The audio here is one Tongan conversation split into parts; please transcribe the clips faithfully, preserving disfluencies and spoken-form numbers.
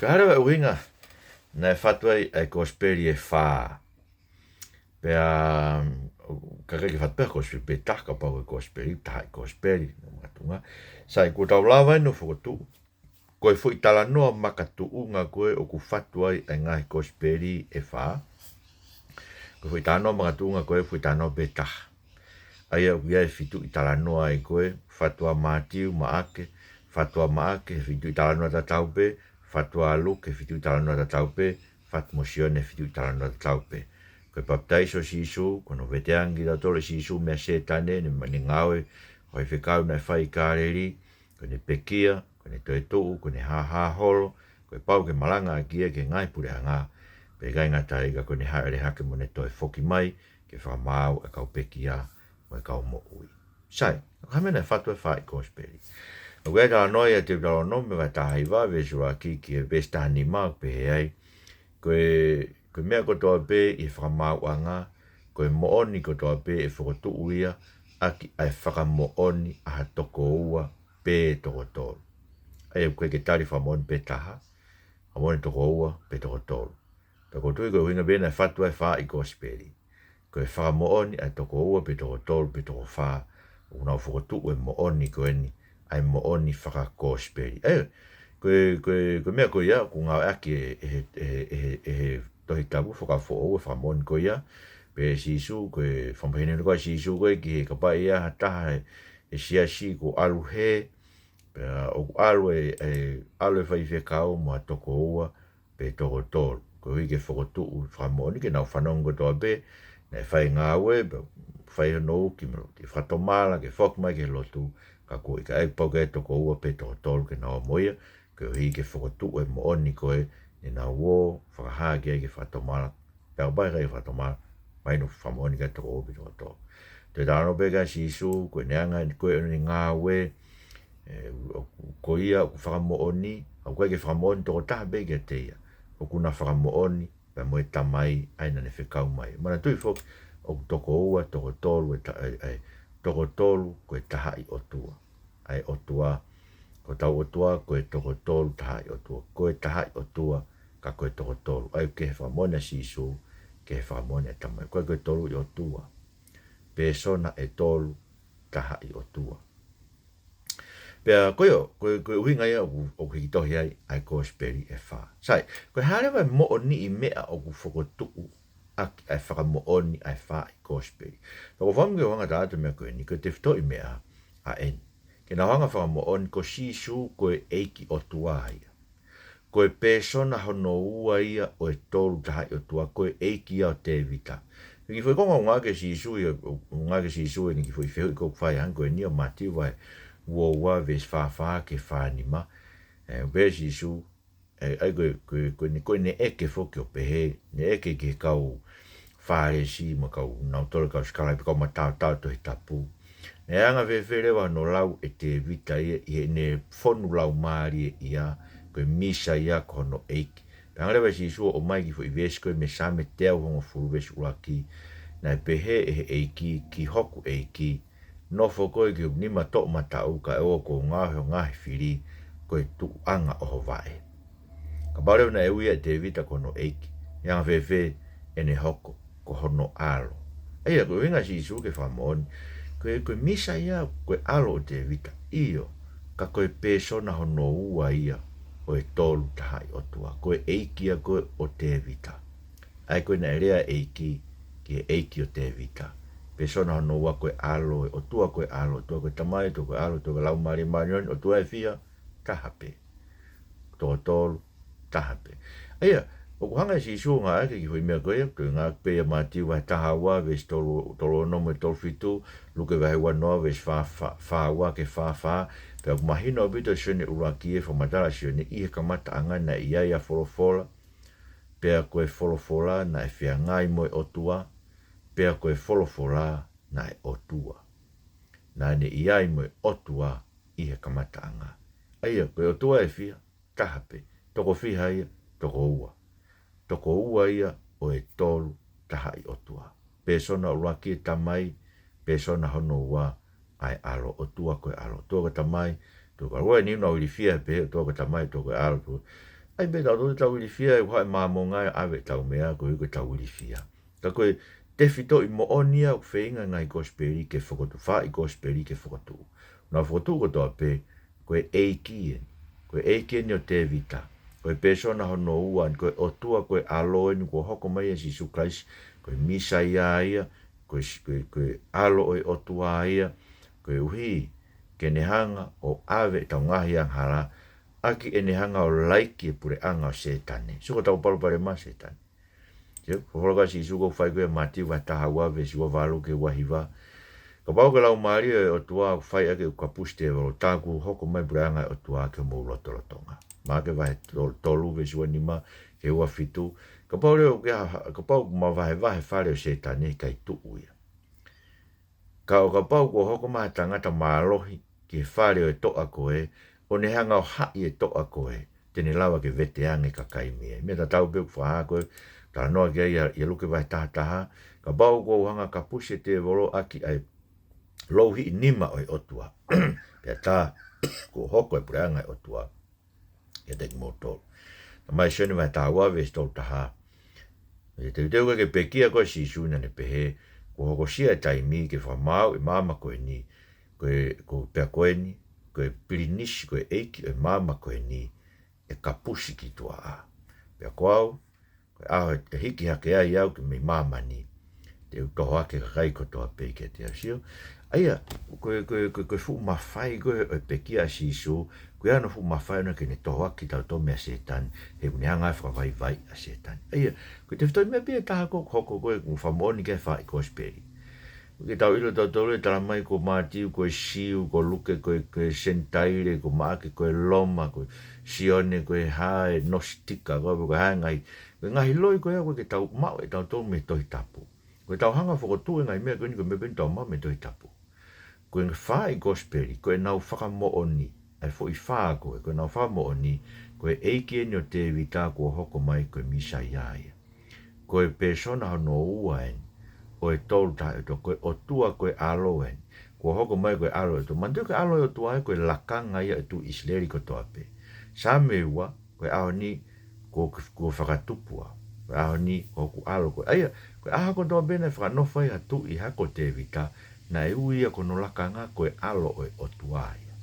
Ka hale ʻa e ʻuhinga naʻe fatu ai ʻa e kosipeli ʻe fā. Pea, ka ʻikai ke fatu pē ha kosipeli pē taha, kapau ko e kosipeli, taha ʻi kosipeli, makatuʻunga. Sai, kuo tau lava eni ʻo fokotuʻu. Ko e foʻi talanoa makatuʻunga ko ē ʻoku fatu ai ʻa e ngaahi kosipeli ʻe fā. Ko e foʻi talanoa makatuʻunga ko ē foʻi talanoa pē taha. ʻA ia ʻoku ʻi ai e fitu ʻi talanoa ai ko ē, fatu ʻa Mātiu, Maʻake, fatu ʻa Maʻake, fitu ʻi talanoa tatau pē, fatu ʻa Luke, fitu ʻi talanoa tatau pē, fatu mo Sione, fitu ʻi talanoa tatau pē. Ko e papitaiso ʻo Sīsū, ko hono veteange kitautolu ʻe Sīsū meia Sētane, ne, ne ngāue, ko e faifekau naʻe fai ʻi Kāleli, ko ʻene pekia, ko ʻene toetuʻu, ko ʻene hāhā holo, ko e pau ke malangaʻaki ia ki he ngaahi puleʻanga, pea ʻikai ngata ai ka ko ʻene hāʻele hake mo ʻene toe foki mai, ke fakamaau e kau pekia, mo e kau moʻui. Sai, ko e hā e meʻa naʻe fatu ʻe fā ʻi kosipeli. ʻOku ʻi ai e talanoa ʻia Teutalōnome vahe taha hiva, veesi ʻuluaki ki he veesi taha nima, ʻoku pehē ai, ko e, ko e meʻa kotoa pē ʻi he fakamaauʻanga, ko e moʻoni kotoa pē ʻe fokotuʻu ia, ʻaki ʻa e fakamoʻoni ʻa ha toko ua pe toko tolu. ʻA ia ʻoku ʻikai ke tali fakamoʻoni pē taha, fakamoʻoni toko ua pe toko tolu. Pea ʻoku ou tui ko e ʻuhinga pē naʻe fatu ai e fā ʻi kosipeli. Ko e fakamoʻoni ʻa e toko ua pe toko tolu pe toko fā, ʻoku nau fokotuʻu e moʻoni ko eni, ʻa e moʻoni fakakosipeli. ʻA ia, ko e, ko e, ko e meʻa ko ia, ʻoku ngāueʻaki ʻe, ʻe, ʻe, ʻe, ʻe he Tohi Tapu Fakafoʻou e fakamoʻoni ko ia, pehē ʻe Sīsū, ko e fakamahino ko ē ʻa Sīsū ko ē ki he kapau ʻe ʻi ai ha taha he, he siasi kuo ʻalu hē, pea ʻoku ʻalu e, e, ʻalu e faifekau mo ha toko ua, pe toko tolu. Koeʻuhi ke fokotuʻu fakamoʻoni ke nau fanongo kotoa pē, naʻe fai e ngāue, pea fai hono uki mo e lotu, ke fakatomala, ke foki mai ki he lotu, ka kuo ʻikai, pau ke toko ua pe toko tolu ke nau ō mo ia, koeʻuhi ke fokotuʻu e moʻoni ko ē, ne nau ō, fakahā ki ai ke fakatomala, pea kapau ʻe ʻikai fakatomala, mahino fakamoʻoni ki he toko ua pe toko tolu. Toe talanoa pē ki ai ʻa Sīsū, ko ʻene anga, ko ʻene ngāue, ē, ʻoku, ko ia ʻoku fakamoʻoni, ʻoku ʻikai ke fakamoʻoni tokotaha pē kiate ia. ʻOku na fakamoʻoni, pea mo e Tamai, ʻa ia naʻa ne fekau mai. Manatuʻi foki, ʻoku toko ua, toko tolu, e ta-, e, e, toko tolu, ko e tahaʻi ʻOtua. ʻA e ʻOtua, ko hotau ʻOtua, ko e toko tolu tahaʻi ʻOtua. Ko e tahaʻi ʻOtua, ka ko e toko tolu. ʻA ia ʻoku kehe fakamoʻoni ʻa Sīsū, kehe fakamoʻoni ʻa e Tamai. Ko e, ko e tolu ʻi ʻOtua. Pēsona ʻe tolu, tahaʻi ʻOtua. Pea ko ia, ko e, ko e ʻuhinga ia ʻoku, ʻoku hiki tohi ai, ʻa e kosipeli ʻe fā. Sai, ko e hā leva e moʻoniʻi meʻa ʻoku fokotuʻu ʻaki ʻa e fakamoʻoni ʻa e fā ʻi kosipeli. Pea ʻoku ou fakaʻamu ke u hanga ʻo tala atu e meʻa ko eni, ko e tefitoʻi meʻa, ʻa eni. Ke nau hanga ʻo fakamoʻoni ko Sīsū ko e ʻEiki ʻOtua ia. Ko e pēsona hono ua ia ʻo e tolu tahaʻi ʻOtua, ko e ʻEiki ia ʻo Tēvita. Ko e kiʻi foʻi konga ʻoku ngāueʻaki ʻe Sīsū ia, ʻoku ngāueʻaki ʻe Sīsū ʻi he kiʻi foʻi fehuʻi ko ē ʻoku fai hangē ko eni ʻia Mātiu vahe ua ua veesi fā fā ki he fā nima. Ē, pehē ʻe Sīsū, ē, ʻa ia ko e, ko e, ko ʻene, ko ʻene ʻeke foki ʻo pehē, ne ʻeke ki he kau Fālesi mo e kau, nautolu e kau sikalaipe, kau mataotao Tohi Tapu. Naʻe anga fēfē leva hono lau ʻe Tēvita ia ʻi heʻene fonu laumālie ia, ko e Mīsaia ko hono ʻEiki. Pea hanga leva ʻe Sīsū ʻo ʻomai e kiʻi foʻi veesi ko ē mei he Saame teau hongofulu veesi ʻuluaki, naʻe pehē ʻe he ʻEiki, ki hoku ʻEiki, nofo koe ki hoku nima toʻomataʻu kae ʻoua kuo u ngaohi ho ngaahi fili ko e tuʻuʻanga ʻo ho vaʻe. Kapau leva naʻe ui ʻa Tēvita ko hono ʻEiki, ʻe anga fēfē ʻene hoko ko hono ʻalo? ʻA ia, ko e ʻuhinga ʻa Sīsū ke fakamoʻoni, ko e, ko e Mīsaia, ko e ʻAlo ʻo Tēvita, ʻio, ka ko e pēsona hono ua ia ʻo e tolu tahaʻi ʻOtua, ko e ʻEiki ia ko ē ʻo Tēvita. ʻA ia ko e naʻe lea ʻEiki ki he ʻEiki ʻo Tēvita. Pēsona hono ua ko e ʻAlo, ʻOtua ko e ʻAlo, ʻOtua ko e Tamai, ʻOtua ko e ʻAlo, ʻOtua ko e Laumālie Māʻoniʻoni, ʻOtua ʻe fiha, taha pē. Toko tolu, taha pē. ʻA ia, ʻoku hanga ʻe Sīsū ʻo ngāueʻaki e kiʻi foʻi meʻa ko ia, ko e ngāueʻaki pē ʻia Mātiu vahe taha ua, veesi tolu, tolu ono mo e tolu fitu, Luke vahe ua noa, veesi fā, fā, fā ua ki he fā fā, pea ʻoku mahino ʻaupito ʻi Sione ʻuluaki e fakamatala ʻa Sione ʻi he kamataʻanga naʻe ʻi ai ʻa Folofola, pea ko e Folofola naʻe feangai mo e ʻOtua, pea ko e Folofola naʻe ʻOtua. Naʻa ne ʻi ai mo e ʻOtua ʻi he kamataʻanga. ʻA ia, ko e ʻOtua ʻe fiha, taha pē. Toko fiha ia, toko ua. Toko ua ia ʻo e tolu tahaʻi ʻOtua. Pēsona ʻuluaki e Tamai, pēsona hono ua ʻa e ʻAlo, ʻOtua ko e ʻAlo. ʻOtua ko e Tamai, ʻOtua ko e ʻAlo. Ua eni naʻa ku ilifia he pehē, ʻOtua ko e Tamai, ʻOtua ko e ʻAlo, ʻOtua. ʻAi pē tautolu ʻetau ilifia, ʻe ʻuha e Māmonga ʻo ʻave ʻetau meʻa, koeʻuhi ko ʻetau ilifia. Ka ko e tefitoʻi moʻoni ia ʻoku feinga e ngaahi kosipeli ke fokotuʻu, fai kosipeli ke fokotuʻu. Nau fokotuʻu kotoa pē, ko e ʻEiki eni. Ko e ʻEiki eni ʻo Tēvita. Ko e pēsona hono ua eni, ko e ʻOtua, ko e ʻAlo eni, kuo hoko mai ʻa Sīsū Kalaisi, ko e Mīsaia ia, ko e, ko e, ko e ʻAlo ʻo e ʻOtua ia, koeʻuhi ke ne hanga ʻo ʻave ʻetau ngaahi angahala, ʻaki ʻene hanga ʻo laiki e puleʻanga ʻo Sētane. Sio ko ʻetau palopalema Sētane. Sio, folofola ʻa Sīsū ʻoku fai ko ia Mātiu vahe taha ua veesi ua valu ki he ua hiva. Kapau ko e Laumālie ʻo e ʻOtua ʻoku fai ʻaki ʻeku kapusi tēvolo, tā kuo hoko mai puleʻanga ʻo e ʻOtua ki homou lotolotonga. Maʻake vahe tol-, tolu veesi ua nima ki he ua fitu. Kapau leva ʻoku ke ha-, kapau ʻoku mavahevahe fale ʻo Sētane, ʻikai tuʻu ia. Ka ʻo kapau kuo hoko mai ha tangata mālohi ki he fale ʻo e toʻa ko ē, ʻo ne hanga ʻo haʻi e toʻa ko ē, te ne lava ke veteange e kakai mei ai. Meʻa tatau pē ʻoku fakahā ko ē, talanoa ki ai ʻa, ʻia Luke vahe taha taha, kapau kuo u hanga ʻo kapusi e tēvolo ʻaki ʻa e louhiʻi nima ʻo e ʻOtua, pea tā kuo hoko e puleʻanga ʻo e ʻOtua kiate kimoutolu. Talamai ʻe Sione vahe taha ua veesi tolu taha. ʻE teuteu koe ke pekia koe ʻe Sīsū, naʻa ne pehē, kuo hokosia e taimi ke fakamaau e māmani ko eni, ko e, ko, pea ko eni, ko e pilinisi, ko e ʻeiki ʻo e māmani ko eni, ʻe kapusi ki tuaʻā. Pea ko au, ko e ʻaho ʻe hiki hake ai au ki mei māmani, te u toho hake e kakai kotoa pē kiate au. Sio, ʻa ia, ko e, ko e, ko e, ko e fuʻu mafai ko ē ʻo e pekia ʻa Sīsū, ko e ʻuhi hono fuʻu mafai ʻona ke ne toho hake kitautolu mei a Sētane, he ʻoku ne hanga ʻo fakavaivaiʻi ʻa Sētane. ʻA ia, ko e tefitoʻi meʻa pē ʻe taha ko ē ʻoku hoko ko ē ʻoku fakamoʻoni ki ai e faʻahi kosipeli. Ke tau ʻilo tautolu ʻe talamai ko Mātiu, ko e Siu, ko Luke, ko e, ko e Senitaile, ko Maʻake, ko e Loma, ko Sione, ko e hā e Nositika, ko e, ko e hā e ngaahi, ko e ngaahi loi ko ia ʻoku ʻikai ke tau maʻu ʻe tautolu mei he Tohi Tapu. Ko ʻetau hanga ʻo fokotuʻu e ngaahi meʻa ko eni ko e meʻa pē ʻoku tau maʻu mei he Tohi Tapu. Ko e faʻahi kosipeli, ko ʻenau fakamoʻoni, ʻa e foʻi fā ko ē, ko ʻenau fakamoʻoni, ko e ʻEiki eni ʻo Tēvita kuo hoko mai ko e Mīsaia ia. Ko e pēsona hono ua eni ʻo e Tolu Tahaʻi ʻOtua, ko e ʻOtua, ko e ʻAlo eni. Kuo hoko mai ko e ʻAlo ʻo e ʻOtua. Manatuʻi ko e ʻAlo ʻo e ʻOtua ē ko e lakanga ia ʻo e tuʻi ʻIsileli kotoa pē. Saame ua, ko e ʻaho ni kuo, kuo fakatupu au. Ko e ʻaho ni ko hoku ʻAlo ko ē. ʻA ia, ko e ʻaho kotoa pē naʻe fakanofo ai ha tuʻi ʻi he hako ʻo Tēvita, naʻe ui ia ko hono lakanga ko e ʻAlo ʻo e ʻOtua ia.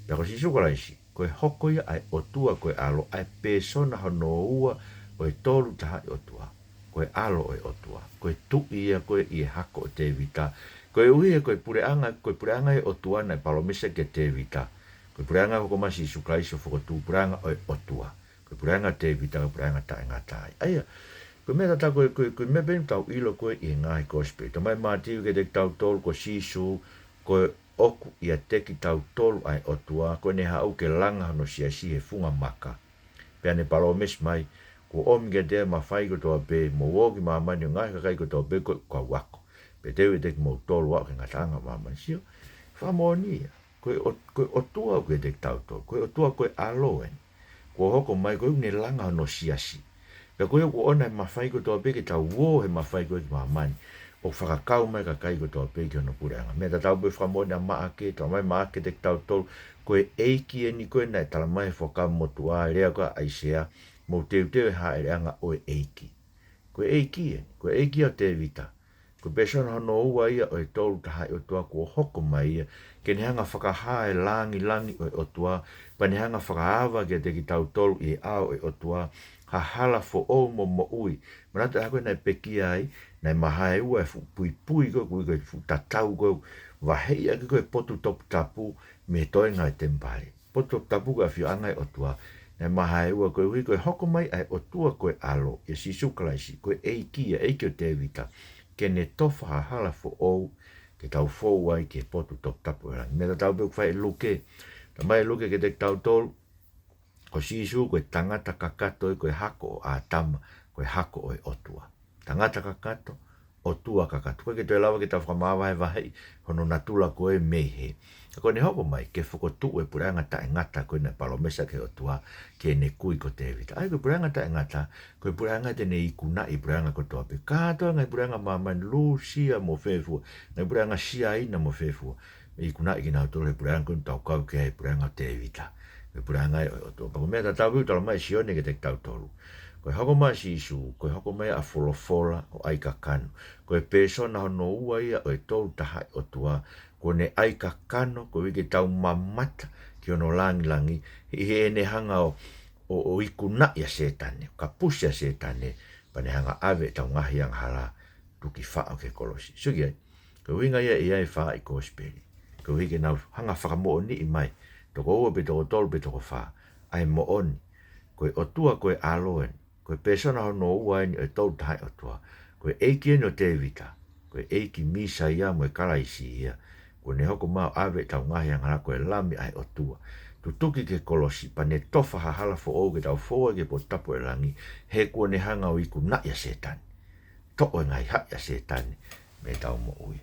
Pea ko Sīsū Kalaisi, ko e hoko ia ʻa e ʻOtua ko e ʻAlo, ʻa e pēsona hono ua ʻo e Tolu Tahaʻi ʻOtua. Ko e ʻAlo ʻo e ʻOtua. Ko e tuʻi ia ko ē ʻi he hako ʻo Tēvita. Koeʻuhi he ko e puleʻanga, ko e puleʻanga ʻo e ʻOtua naʻe palōmesi kia Tēvita. Ko e puleʻanga ʻoku hoko mai ʻa Sīsū Kalaisi ʻo fokotuʻu, puleʻanga ʻo e ʻOtua. Ko e puleʻanga ʻo Tēvita, ko e puleʻanga taʻengata ai. ʻA ia, ko e meʻa tatau ko ē, ko e, ko e meʻa pē ʻoku tau ʻilo ko ē ʻi he ngaahi kosipeli. Talamai ʻe Mātiu kiate kitautolu ko Sīsū, ko e ʻoku ʻiate kitautolu ʻa e ʻOtua, ko ʻene haʻu ke langa hono siasi he funga maka. Pea ne palōmesi mai, kuo ʻomi kiate au e mafai kotoa pē, mou ō ki māmani ʻo ngaohi e kakai kotoa pē ko ʻeku kau ako. Pea te u ʻiate kimoutolu ʻo aʻu ki he ngataʻanga ʻo māmani. Sio, fakamoʻoni ia. Ko e ʻo-, ko e ʻOtua ʻoku ʻiate kitautolu. Ko e ʻOtua ko e ʻAlo eni. Kuo hoko mai ko ʻene langa hono siasi. Pea ko ia kuo ʻoange e mafai kotoa pē ke tau ō he mafai ko ē ki māmani, ʻo fakakau mai e kakai kotoa pē ki hono puleʻanga. Meʻa tatau pē e fakamoʻoni ʻa Maʻake, talamai ʻe Maʻake kiate kitautolu, ko e ʻEiki eni ko ē naʻe talamai he Fuakava Motuʻa, lea ko ē ʻa ʻAisea, mou teuteu e hāʻeleʻanga ʻo e ʻEiki. Ko e ʻEiki eni, ko e ʻEiki ʻo Tēvita. Ko e pēsona hono ua ia ʻo e Tolu Tahaʻi ʻOtua kuo hoko mai ia, ke ne hanga ʻo fakahā e langilangi ʻo e ʻOtua, pea ne hanga ʻo fakaava kiate kitautolu ʻi he ʻao ʻo e ʻOtua ha hala foʻou mo moʻui. Manatuʻi ʻa ē ko ē naʻe pekia ai, naʻe mahae ua e fuʻu puipui ko ē, ko e fuʻu tatau ko ē, vaheʻi ʻaki ko ē e potu toputapu mei he toenga ʻo e temipale. Potu toputapu ko e ʻafioʻanga ʻo e ʻOtua. Naʻe mahae ua koeʻuhi ko e hoko mai ʻa e ʻOtua ko e ʻAlo, ʻia Sīsū Kalaisi, ko e ʻEiki ia, ʻEiki ʻo Tēvita, ke ne tofa ha hala foʻou, ke tau fou ai ki he potu toputapu ʻo e langi. Meʻa tatau pē ʻoku fai ʻe Luke. Talamai ʻe Luke kiate kitautolu, ko Sīsū ko e tangata kakato ia, ko e hako ʻo ʻĀtama, ko e hako ʻo e ʻOtua. Tangata kakato, ʻOtua kakato. ʻOku ʻikai ke toe lava ke tau fakamavahevaheʻi hono natula ko ē mei hē. Ka ko ʻene hoko mai ke fokotuʻu e puleʻanga taʻengata ko ē naʻe palōmesi ʻaki ʻe he ʻOtua ki heʻene kui ko Tēvita. ʻA ia ko e puleʻanga taʻengata, ko e puleʻanga te ne ikunaʻi e puleʻanga kotoa pē. Kātoa e ngaahi puleʻanga ʻo māmani, Lūsia mo fē fua, ngaahi puleʻanga Siaina mo fē fua, ikunaʻi kinautolu he puleʻanga ko ē ʻoku tau kau ki ai, he puleʻanga ʻo Tēvita. Ko e puleʻanga ia ʻo e ʻOtua. Pea ko e meʻa tatau ʻoku talamai ʻe Sione kiate kitautolu, ko e hoko mai ʻa Sīsū, ko e hoko mai ʻa e folofola ʻo ʻai kakano. Ko e pēsona hono ua ia ʻo e Tolu Tahaʻi ʻOtua, kuo ne ʻai kakano koeʻuhi ke tau mamata ki hono langilangi, ʻi heʻene hanga ʻo, ʻo, ʻo ikunaʻi ʻa Sētane, kapusi ʻa Sētane, pea ne hanga ʻave ʻetau ngaahi angahala, tuki faʻo ki he kolosi. Sio ki ai, ko e ʻuhinga ia ʻe ʻi ai e faaʻi kosipeli, koeʻuhi ke nau hanga fakamoʻoniʻi mai, toko ua pe toko tolu pe toko fā, ʻa e moʻoni, ko e ʻOtua ko e ʻAlo eni, ko e pēsona hono ua eni ʻo e Tolu Tahaʻi ʻOtua, ko e ʻEiki eni ʻo Tēvita, ko e ʻEiki Mīsaia mo e Kalaisi ia, kuo ne hoko mai ʻo ʻave ʻetau ngaahi angahala, ko e Lami ʻa e ʻOtua, tutuki ki he kolosi, pea ne tofa ha hala foʻou ke tau fou ai ki he Potutapu ʻo e Langi, he kuo ne hanga ʻo ikunaʻi ʻa Sētane, toʻo e ngaahi haʻi ʻa Sētane mei heʻetau moʻui.